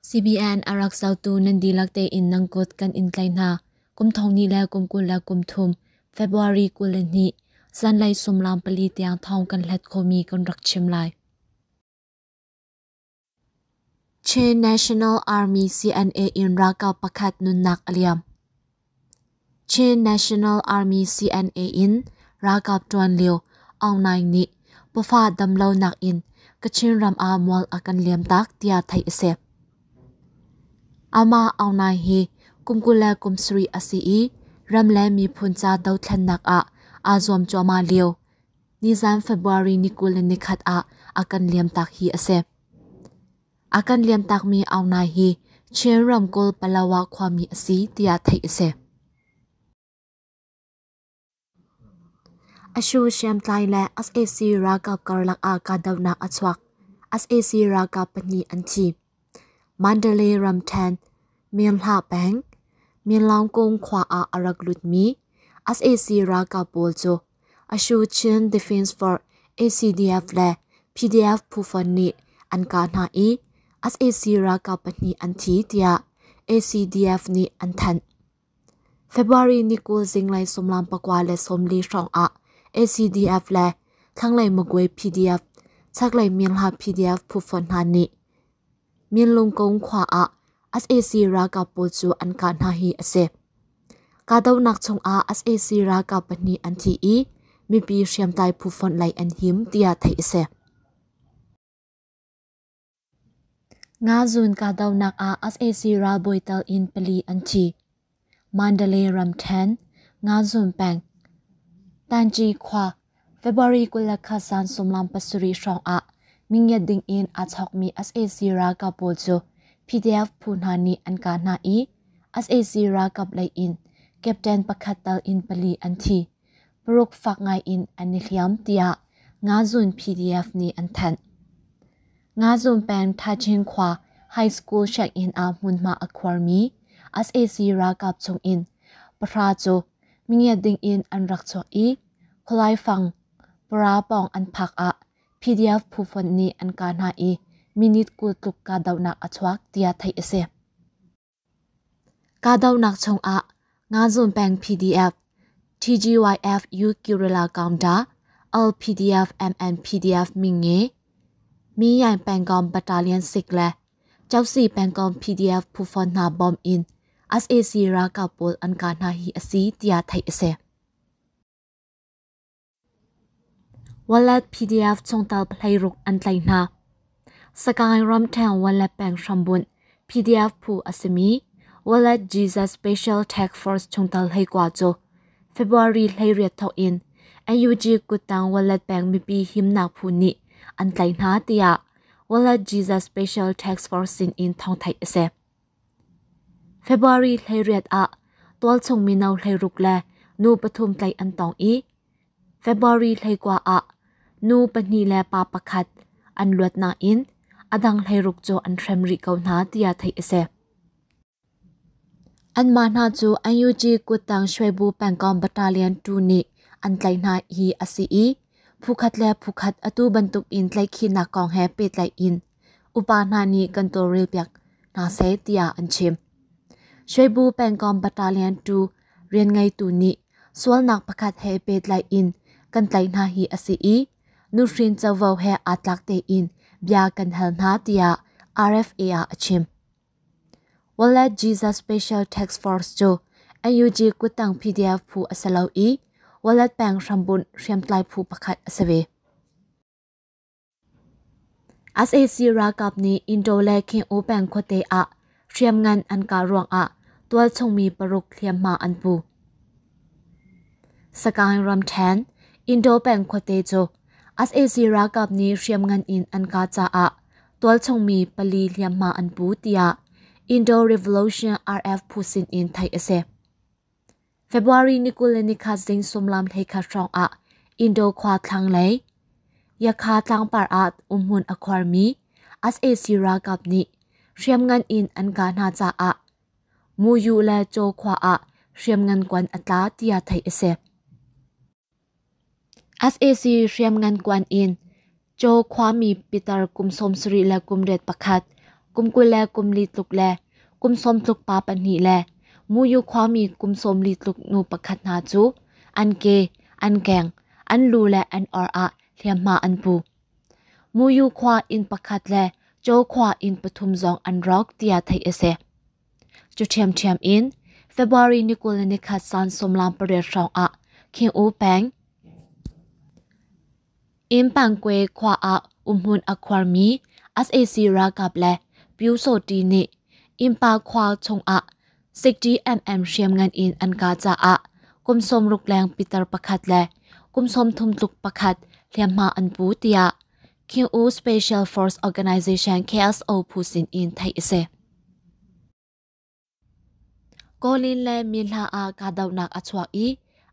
CBN a rak zohtu nan dihlak tein nan kut kan in tlaih hna. Kum thong hnih le kum 23 February 22 zanlei suimilam 4 tiang thawng kan hlat khomi kan rak chim lai. Chin National Army CNA in ralkap pakhat nunnak a liam. Chin National Army CNA in ralkap ṭuan lio Aung Naing nih pafa damlonak in Kachin ram ah mual a kan liamtak tiah theih a si. Amah Aung Naing hi kum 27 a si i ram le miphun ca dothlennak ah aa zuam cuahmah lio nizan February ni 21 ah a kan liamtak hi a si. A kan liamtakmi Aung Nai hi Chin ramkulh Palawa khuami a si tiah theih a si. Ashu hriamtlai le sac ralkap karlak ah kahdohnak a chuak. Sac ralkap pahnih an thi. Mandalay ramṭhen Minhla peng Minlaungkung khua ah a rak lutmi sac ralkap pawl cu Ashu Chin Defense Force ACDF le PDF phu fonh nih an kah hna i sac ralkap pahnih an thi tiah ACDF nih an thanh. February ni 20 zinglei 19:40 hrawng ah ACDF le thlanglei Magwe PDF, chaklei Minhla PDF phu fonh hna nih Minlungkung khua ah sac ralkap pawl cu an kah hna hi a si. Kahdohnak chungah sac ralkap pahnih an thi i mipi hriamtlai phu fonh lei an him tiah theih a si. Nga zun kahdohnak ah sac ralbawi tal in pali an thi. Mandalay ramṭhen, Nga Zun peng, Tanci khua, February 21 zan 7:30 hrawng ah mingiat ding in aa chawkmi sac ralkap pawl cu PDF phu hna nih an kah hna i sac ralkap lei in captain pakhat tal in pali an thi. Paruk fak ngai in an i hliam tiah Nga Zun PDF nih an thanh. Nga Zun peng Thachin khua High School sianginn ah hmunhma a khuarmi sac ralkap chung in pahra cu mingiat ding in an rak chuak i khualaifang para pawng an phak ah PDF phu fonh nih an kah hna i minute 20 tluk kahdohnak a chuak tiah theih a si. Kahdohnak chungah Nga Zun peng PDF, TGYF U Guerrilla Counter, LPDF MNPDF Minge, Miyain pengkom Battalion 6 le Chausi pengkom PDF phu fonh hna bawm in sac ralkap pawl an kah hna hi a si tiah theih a si. Wallet PDF chungtel 16 an tlaih hna. Sagaing ramṭhen Wallet peng hrambunh PDF phu a simi Wallet Jesus Special Task Force chungtel 19 cu February 18 thawk in NUG kuttang Wallet peng mipi himnak phu nih an tlaih hna tiah Wallet Jesus Special Task Force sin in thawng theih a si. February 18 ah tualchung mino 16 le nu pathum tlaih an tong i February 19 ah nu pahnih le pa pakhat an luat nain a dang 16 cu an hrem rih ko hna tiah theih a si. Anmah hna cu NUG kuttang Shwebu pengkomh Battalion 2 nih an tlaih hna hi a si i phukhat le phukhat atu bantuk in tlaihkhihnak kong he pehtlaih in upa hna nih kan tawlrelpiak hna seh tiah an chim. Shwebu pengkomh Battalion 2 rianngeitu nih sualnak pakhat he pehtlaih in kan tlaih hna hi a si i nuhrin covo he aa tlak tein bia kan hal hna tiah RFA ah a chim. Wallet Jesus Special Task Force cu NUG kuttang PDF phu a si lo i Wallet peng hrambunh hriamtlai phu pakhat a si ve. Sac ralkap nih Indo le Khin-U peng khuate ah hriamngan an kah ruangah tualchung mi paruk hliamhma an pu. Sagaing ramṭhen Indo peng khuate cu sac ralkap nih hriamngan in an kah caah tualchung mi pali hliamhma an pu tiah Indo Revolution RF phu sin in theih a si. February ni 23 zing suimilam 11 hrawng ah Indo khua thlanglei Yakha tlangpar ah umhmun a khuarmi sac ralkap nih hriamngan in an kah hna caah Muyu le Caw khua ah hriamngan kuan a tla tiah theih a si. Sac hriamngan kuan in Caw khuami pitar kum 71 pakhat, kum 20 le kum li tluk le kum 10 tluk pa pahnih le Muyu khuami kum 40 tluk nu pakhat hna cu an ke, an keng, an lu le an or ah hliamhma an pu. Muyu khua inn pakhat le Caw khua inn pathum zong an rawk tiah theih a si. Cu ṭhiamṭhiam in February ni 21 zan 18 hrawng ah Khing U peng Inn-Pangkwe khua ah umhmun a khuarmi sac ralkap le Pyusawhti nih innpa khua chungah 60mm hriamngan in an kah caah kum 60 leng pitar pakhat le kum 30 tluk pakhat hliamhma an pu tiah Khin-U Special Force Organization KSO phu sin in theih a si. Kawlin le Minhla ah kahdohnak a chuak i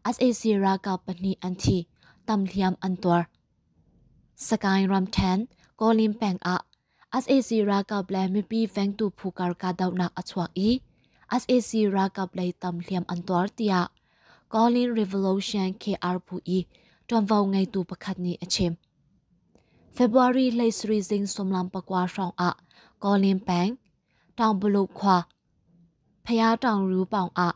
sac ralkap pahnih an thi, tam hliam an tuar. Sagaing ramṭhen, Kawlin peng ah sac ralkap le mipi vengtu phu kar kahdohnak a chuak i sac ralkap lei tam hliam an tuar tiah Kawlin Revolution KR phu i ṭuanvo ngeitu pakhat nih a chim. February 17 zing 19 hrawng ah Kawlin peng, Taungbuluk khua, Phaya Taungru pawng ah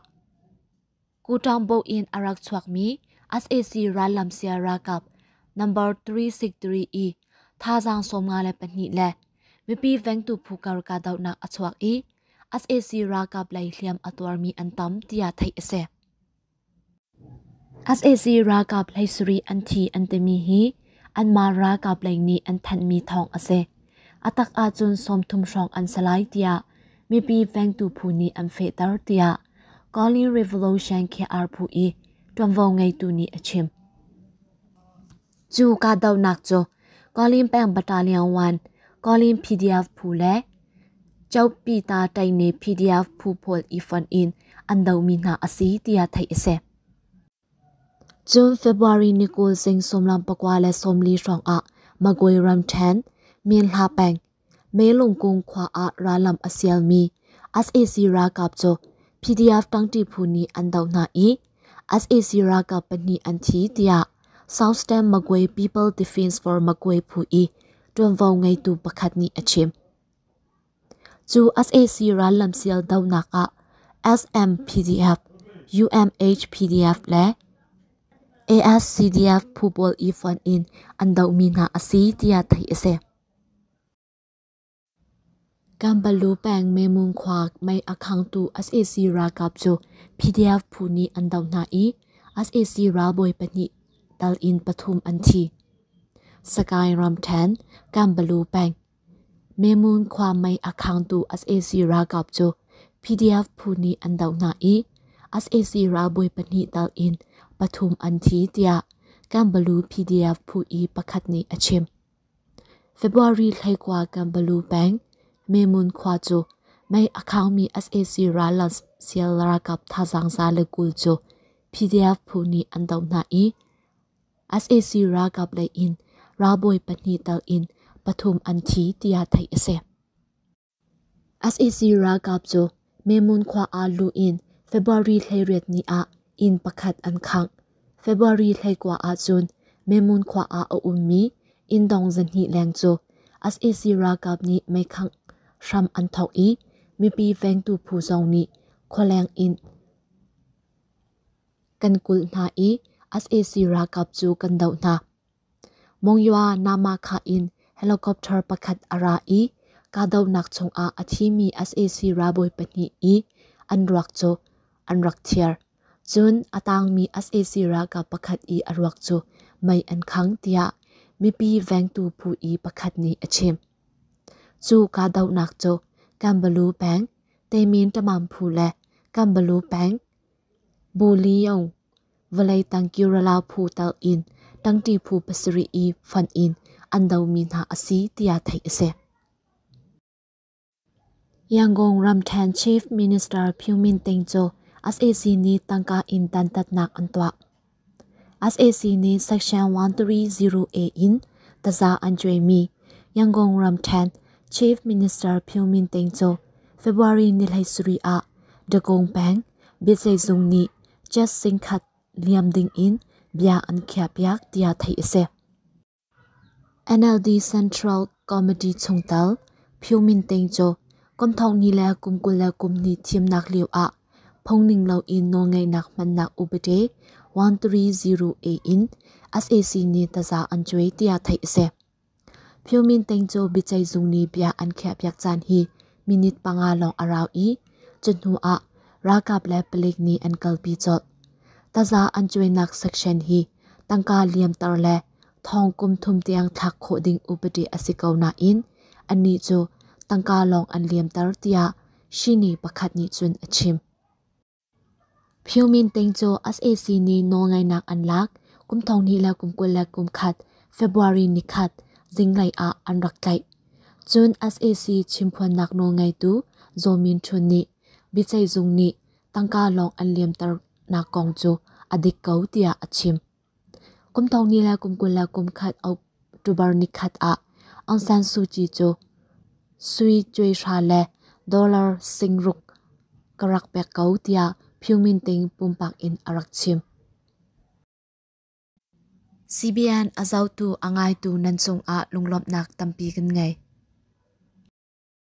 Kutawng bo in a rak chuakmi sac rallamsia ralkap number 363 i thazaang 52 le mipi vengtu phu kar kahdohnak a chuak i sac ralkap lei hliam a tuarmi an tam tiah theih a si. Sac ralkap 17 an thi an timi hi anmah ralkap lei nih an thanhmi thawng a si. A tak ahcun 30 hrawng an si lai tiah mipi vengtu phu nih an fehter tiah Kawlin Revolution KR phu i ṭuanvo ngeitu nih a chim. Cu kahdohnak cu Kawlin peng Battalion 1, Kawlin PDF phu le Chopita Taine PDF phu pawl i fonh in an dohmi hna a si tiah theih a si. Cun February ni 20 zing 24 hrawng ah Magwe ramṭhen, Minhla peng, Melungkung khua ah rallam a sialmi sac ralkap cu PDF ṭangṭi phu nih an doh hna i sac ralkap pahnih an thi tiah South Stem Magwe People Defense for Magwe phu i ṭuanvo ngeitu pakhat nih a chim. Cu sac rallam sial dohnak ah SMPDF, UMHPDF le ASCDF phu pawl i fonh in an dohmi hna a si tiah theih a si. Kanpalu peng Memun khua mei a khangtu sac ralkap cu PDF phu nih an doh hna i sac ralbawi pahnih tal in pathum an thi. Sagaing ramṭhen, Kanpalu peng, Memun khua mei a khangtu sac ralkap cu PDF phu nih an doh hna i sac ralbawi pahnih tal in pathum an thi tiah Kanpalu PDF phu i pakhat nih a chim. February 19 Kanpalu peng, Memun khua cu mei a khangmi sac rallam sial ralkap thazaang 120 cu PDF phu nih an doh hna i sac ralkap lei in ralbawi pahnih tal in pathum an thi tiah theih a si. Sac ralkap cu Memun khua ah luh in February 18 ni ah inn pakhat an khangh. February 19 ahcun Memun khua ah a ummi inn dong 200 leng cu sac ralkap nih meikhangh hram an thawk i mipi vengtu phu zong nih khualeng in kan kulh hna i sac ralkap cu kan doh hna. Monywa Namakha in helicopter pakhat a ra i kahdohnak chungah a thimi sac ralbawi pahnih i an ruak cu an rak thiar. Cun a tangmi sac ralkap pakhat i a ruak cu mei an khang tiah mipi vengtu phu i pakhat nih a chim. Cu kahdohnak cu Kanbalu peng, Temin Tamam phu le Kanbalu peng, Buliung vawlei tang Kerala phu tal in tangṭi phu pasarih i fonh in an domi hna a si tiah theih a si. Yangon ramṭhen Chief Minister Phyu Min Ting cu sac nih tangka in dantatnak an tuah. Sac nih Section 130A in taza an cuaimi Yangon ramṭhen Chief Minister Phyu Min Ting cu February ni 17 ah Dagon peng biaceihzung nih jet singkhat liam ding in bia an khiahpiak tiah theih a si. NLD Central Committee chungtel Phyo Min Ting cu kum thong hnih le kum 22 thimnak lio ah phungning loin nawlngeihnak hmannak upadi 130A in sac nih taza an cuai tiah theih a si. Phyo Min Ting cu biaceihzung nih bia an khiahpiak caan hi minute 5 lawng a rau i cu hnu ah ralkap le palik nih an kalpi colh. Taza an cuainak section hi tangka liamter le thong kum thum tiang thlak khawh ding upadi a si ko nain anih cu tangka lawng an liamter tiah shini pakhat nih cun a chim. Phyo Min Ting cu sac nih nawlngeihnak an lak kum 2021 February nikhat zinglei ah an rak tlaih. Cun sac chimphuannak nawlngeitu Zaw Min Htun nih biaceihzung nih tangka lawng an liamternak kong cu a dik ko tiah a chim. Kum 2021 October nikhat ah Aung San Suu Kyi cu sui cuai hra le dollar 6,000 ka rak pek ko tiah Phyo Min Ting pumpak in a rak chim. CBN a zohtu a ngaitu nan cungah lunglawmhnak tampi kan ngei.